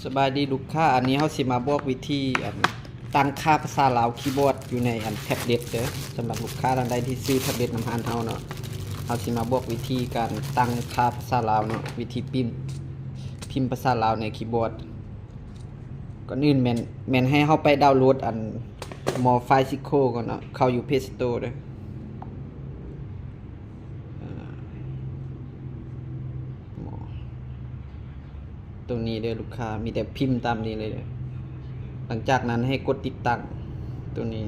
ສະບາຍດີລູກຄ້າ, ອັນນີ້ເຮົາຊິມາບອກວິທີ ອັນ ຕັ້ງຄ່າພາສາລາວຄີບອດຢູ່ໃນ ອັນ ແທັບເລັດເດີ. ສຳລັບລູກຄ້າທ່ານໃດທີ່ຊື້ແທັບເລັດນຳຮ້ານເຮົາເນາະ, ເຮົາຊິມາບອກວິທີການຕັ້ງຄ່າພາສາລາວເນາະ, ວິທີພິມ ພິມພາສາລາວໃນຄີບອດ. ກ່ອນອື່ນແມ່ນ ແມ່ນໃຫ້ເຮົາໄປດາວໂຫຼດ ອັນ Morphai Code ກ່ອນເນາະ, ເຂົ້າຢູ່ Play Store ເດີ. ຕົງນີ້ເດີລູກຄ້າ, ມີແຕ່ພິມຕາມນີ້ເລີຍເດີ. ຫຼັງຈາກນັ້ນໃຫ້ກົດຕິດຕັ້ງ ຕົງນີ້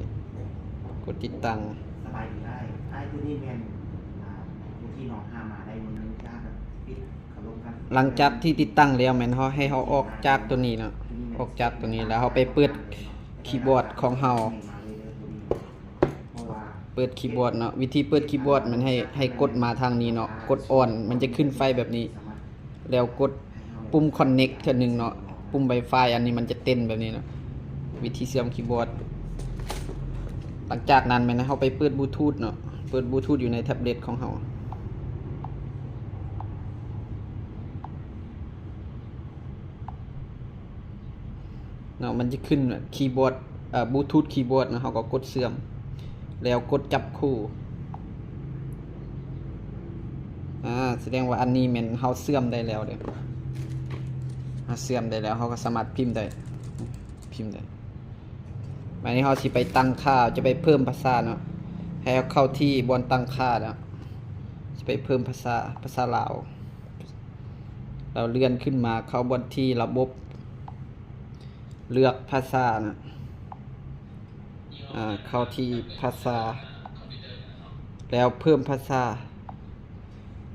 ກົດຕິດຕັ້ງ. ສະບາຍດີອ້າຍ, ອ້າຍ ຕົວນີ້ແມ່ນ ອ່າ ຕົວທີ່ນ້ອງຫາມາໄດ້ມື້ໜຶ່ງ ທີ່ເຮົາກໍປິດເຂົ້າລົມກັນ. ຫຼັງຈາກທີ່ຕິດຕັ້ງແລ້ວ ແມ່ນເຮົາ ໃຫ້ເຮົາອອກຈາກຕົວນີ້ເນາະ, ອອກຈາກຕົວນີ້ແລ້ວເຮົາໄປເປີດຄີບອດຂອງເຮົາ. ເປີດຄີບອດເນາະ, ວິທີເປີດຄີບອດແມ່ນໃຫ້ ໃຫ້ກົດມາທາງນີ້ເນາະ, ກົດ on ມັນຈະຂຶ້ນໄຟແບບນີ້, ແລ້ວກົດປຸ່ມ connect ເທື່ອໜຶ່ງເນາະ, ປຸ່ມ Wi-Fi ອັນນີ້ມັນຈະເຕັ້ນແບບນີ້ເນາະ, ວິທີເຊື່ອມຄີບອດ. ຫຼັງຈາກນັ້ນແມ່ນໃຫ້ເຮົາໄປເປີດ Bluetooth ເນາະ, ເປີດ Bluetooth ຢູ່ໃນແທັບເລັດຂອງເຮົາ. ເນາະ, ມັນຈະຂຶ້ນຄີບອດ ເອີ Bluetooth ຄີບອດເນາະ, ເຮົາກໍກົດເຊື່ອມ ແລ້ວກົດຈັບຄູ່. ອາ ສະແດງວ່າອັນນີ້ແມ່ນເຮົາເຊື່ອມໄດ້ແລ້ວເດ້, ເຮົາເຊື່ອມໄດ້ແລ້ວ ເຮົາກໍສາມາດພິມໄດ້ ພິມໄດ້. ບາດນີ້ເຮົາຊິໄປຕັ້ງຄ່າ ຈະໄປເພີ່ມພາສາເນາະ, ໃຫ້ເຮົາເຂົ້າທີ່ບ່ອນຕັ້ງຄ່າເນາະ, ຊິໄປເພີ່ມພາສາ ພາສາລາວ. ແລ້ວເລື່ອນຂຶ້ນມາເຂົ້າບ່ອນທີ່ລະບົບ ເລືອກພາສານະ, ອາ ເຂົ້າທີ່ພາສາ ແລ້ວເພີ່ມພາສາ.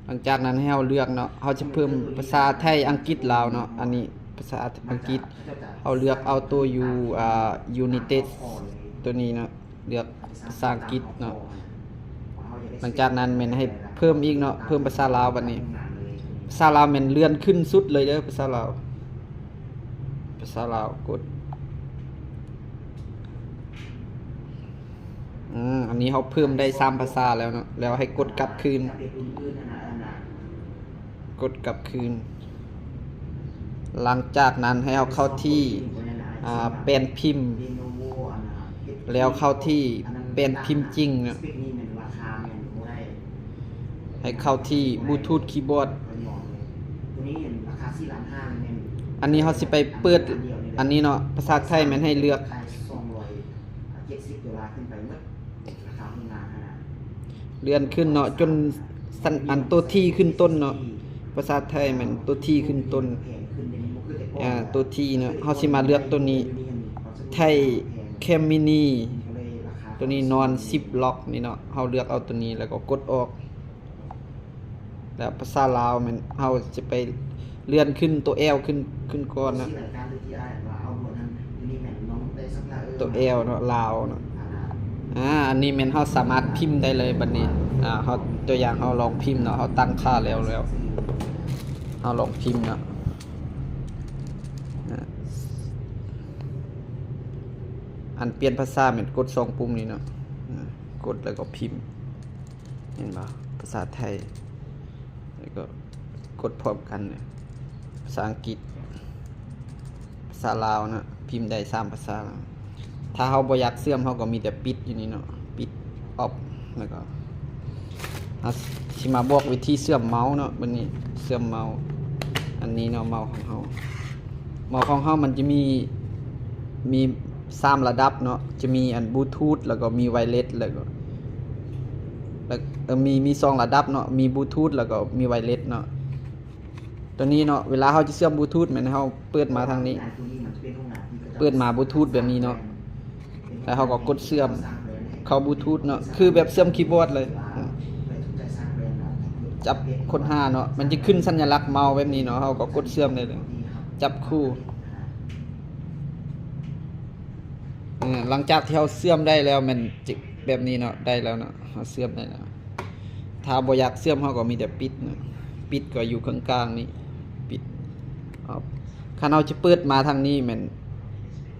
ຫຼັງຈາກນັ້ນໃຫ້ເຮົາເລືອກເນາະ, ເຮົາຈະເພີ່ມພາສາໄທ, ອັງກິດ, ລາວເນາະ, ອັນນີ້ພາສາອັງກິດ. ເຮົາເລືອກເອົາໂຕ U ອາ United ໂຕນີ້ເນາະ. ເລືອກພາສາອັງກິດເນາະ. ຫຼັງຈາກນັ້ນແມ່ນໃຫ້ເພີ່ມອີກເນາະ, ເພີ່ມພາສາລາວບາດນີ້. ພາສາລາວແມ່ນເລື່ອນຂຶ້ນສຸດເລີຍເດີ, ພາສາລາວ, ພາສາລາວ ກົດ. ອືມ ອັນນີ້ເຮົາເພີ່ມໄດ້ສາມພາສາແລ້ວເນາະ, ແລ້ວໃຫ້ກົດກັບຄືນ. ກົດກັບຄືນ. ຫຼັງຈາກນັ້ນໃຫ້ເຮົາເຂົ້າທີ່ ອາ ແປ້ນພິມ, ແລ້ວເຂົ້າທີ່ແປ້ນພິມຈິງເນາະ, ໃຫ້ເຂົ້າທີ່ Bluetooth Keyboard. ອັນນີ້ເຮົາຊິໄປເປີດອັນນີ້ເນາະ, ພາສາໄທແມ່ນໃຫ້ເລືອກ ເລື່ອນຂຶ້ນເນາະ ຈົນສັນ ອັນໂຕທີຂຶ້ນຕົ້ນເນາະ, ພາສາໄທແມ່ນໂຕທີຂຶ້ນຕົ້ນ ອາ ໂຕທີເນາະ. ເຮົາຊິມາເລືອກໂຕນີ້ ໄທແຄມມິນີ ໂຕນີ້ນອນຊິບລັອກນີ້ເນາະ, ເຮົາເລືອກເອົາໂຕນີ້ແລ້ວກໍກົດອອກ. ແລ້ວພາສາລາວແມ່ນເຮົາຈະໄປເລື່ອນຂຶ້ນໂຕແອວຂຶ້ນ ຂຶ້ນກ່ອນນະ, ໂຕແອວເນາະ ລາວເນາະ. ອາ ອັນນີ້ແມ່ນເຮົາສາມາດພິມໄດ້ເລີຍບັດນີ້. ອາ ເຮົາ ຕົວຢ່າງເຮົາລອງພິມເນາະ, ເຮົາຕັ້ງຄ່າແລ້ວ ແລ້ວເຮົາລອງພິມເນາະ. ອາ ອັນປ່ຽນພາສາແມ່ນກົດສອງປຸ່ມນີ້ເນາະ, ອາ ກົດແລ້ວກໍພິມ. ເຫັນບໍ່? ພາສາໄທ ແລ້ວກໍກົດພ້ອມກັນເລີຍ, ພາສາອັງກິດ ພາສາລາວນະ, ພິມໄດ້ສາມພາສາ. ຖ້າເຮົາບໍ່ຢາກເຊື່ອມ ເຮົາກໍມີແຕ່ປິດຢູ່ນີ້ເນາະ, ປິດ off ແລ້ວກໍ ເຮົາຊິມາບອກວິທີເຊື່ອມເມົາເນາະ. ບັດນີ້ເຊື່ອມເມົາ ອັນນີ້ເນາະ, ເມົາຂອງເຮົາ ເມົາຂອງເຮົາມັນຈະມີ ມີສາມລະດັບເນາະ, ຈະມີອັນບລູທູດ ແລ້ວກໍມີໄວເລັດ ແລ້ວກໍ ແລ້ວ ເອີ ມີ ມີສອງລະດັບເນາະ, ມີບລູທູດ ແລ້ວກໍມີໄວເລັດເນາະ. ຕົວນີ້ເນາະ ເວລາເຮົາຈະເຊື່ອມບລູທູດ ແມ່ນເຮົາເປີດມາທາງນີ້, ເປີດມາບລູທູດແບບນີ້ເນາະ. ແລ້ວເຮົາກໍກົດເຊື່ອມເຂົ້າບລູທູດເນາະ, ຄືແບບເຊື່ອມຄີບອດເລີຍ. ຈັບຄົ້ນຫາເນາະ, ມັນຈະຂຶ້ນສັນຍະລັກເມົາແບບນີ້ເນາະ, ເຮົາກໍກົດເຊື່ອມໄດ້ເລີຍ, ຈັບຄູ່. ເອີ ຫຼັງຈາກທີ່ເຮົາເຊື່ອມໄດ້ແລ້ວ ແມ່ນຈະແບບນີ້ເນາະ, ໄດ້ແລ້ວເນາະ, ເຮົາເຊື່ອມໄດ້ແລ້ວ. ຖ້າບໍ່ຢາກເຊື່ອມ ເຮົາກໍມີແຕ່ປິດເນາະ, ປິດກໍຢູ່ເຄິ່ງກາງນີ້, ປິດ. ຄັນເຮົາຈະເປີດມາທາງນີ້ແມ່ນ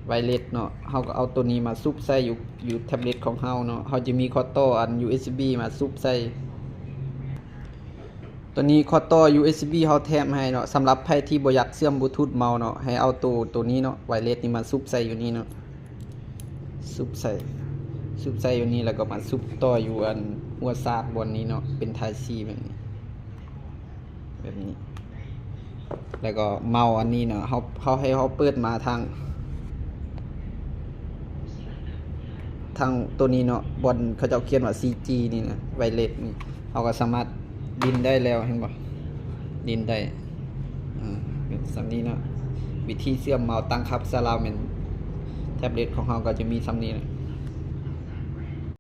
ໄວເລັດເນາະ, ເຮົາກໍເອົາໂຕນີ້ມາສຸບໃສ່ຢູ່ ຢູ່ແທັບເລັດຂອງເຮົາເນາະ, ເຮົາຈະມີຂໍ້ຕໍ່ອັນຢູເອັສບີມາສຸບໃສ່. ຕົວນີ້ຂໍຕໍ່ ຢູເອັສບີ ເຮົາແຖມໃຫ້ເນາະ. ສຳລັບໃຜທີ່ບໍ່ຢາກເຊື່ອມບລູທູດເມົາເນາະ ໃຫ້ເອົາໂຕ ໂຕນີ້ເນາະ ໄວເລັດນີ້ມາຊຸບໃສ່ຢູ່ນີ້ເນາະ ຊຸບໃສ່ ຊຸບໃສ່ຢູ່ນີ້ ແລ້ວກໍມາຊຸບຕໍ່ຢູ່ອັນຫົວສາກບ່ອນນີ້ເນາະ ເປັນທາຍຊີແບບນີ້ ແບບນີ້ ແລ້ວກໍເມົາອັນນີ້ເນາະ ເຮົາ ເຮົາ ໃຫ້ເຮົາເປີດມາທາງ ທາງໂຕນີ້ເນາະ ບ່ອນເຂົາເຈົ້າຂຽນວ່າ ຊີຈີ ນີ້ນະ ໄວເລັດນີ້ ເຮົາກໍສາມາດດິນໄດ້ແລ້ວ ເຫັນບໍ່? ດິນໄດ້ ອ່າ ເປັນສ່ຳນີ້ເນາະ. ວິທີເຊື່ອມເມົາຕັ້ງຄ່າສາລາວແມ່ນ ແທັບເລັດຂອງເຮົາກໍຈະມີສ່ຳນີ້ນະ.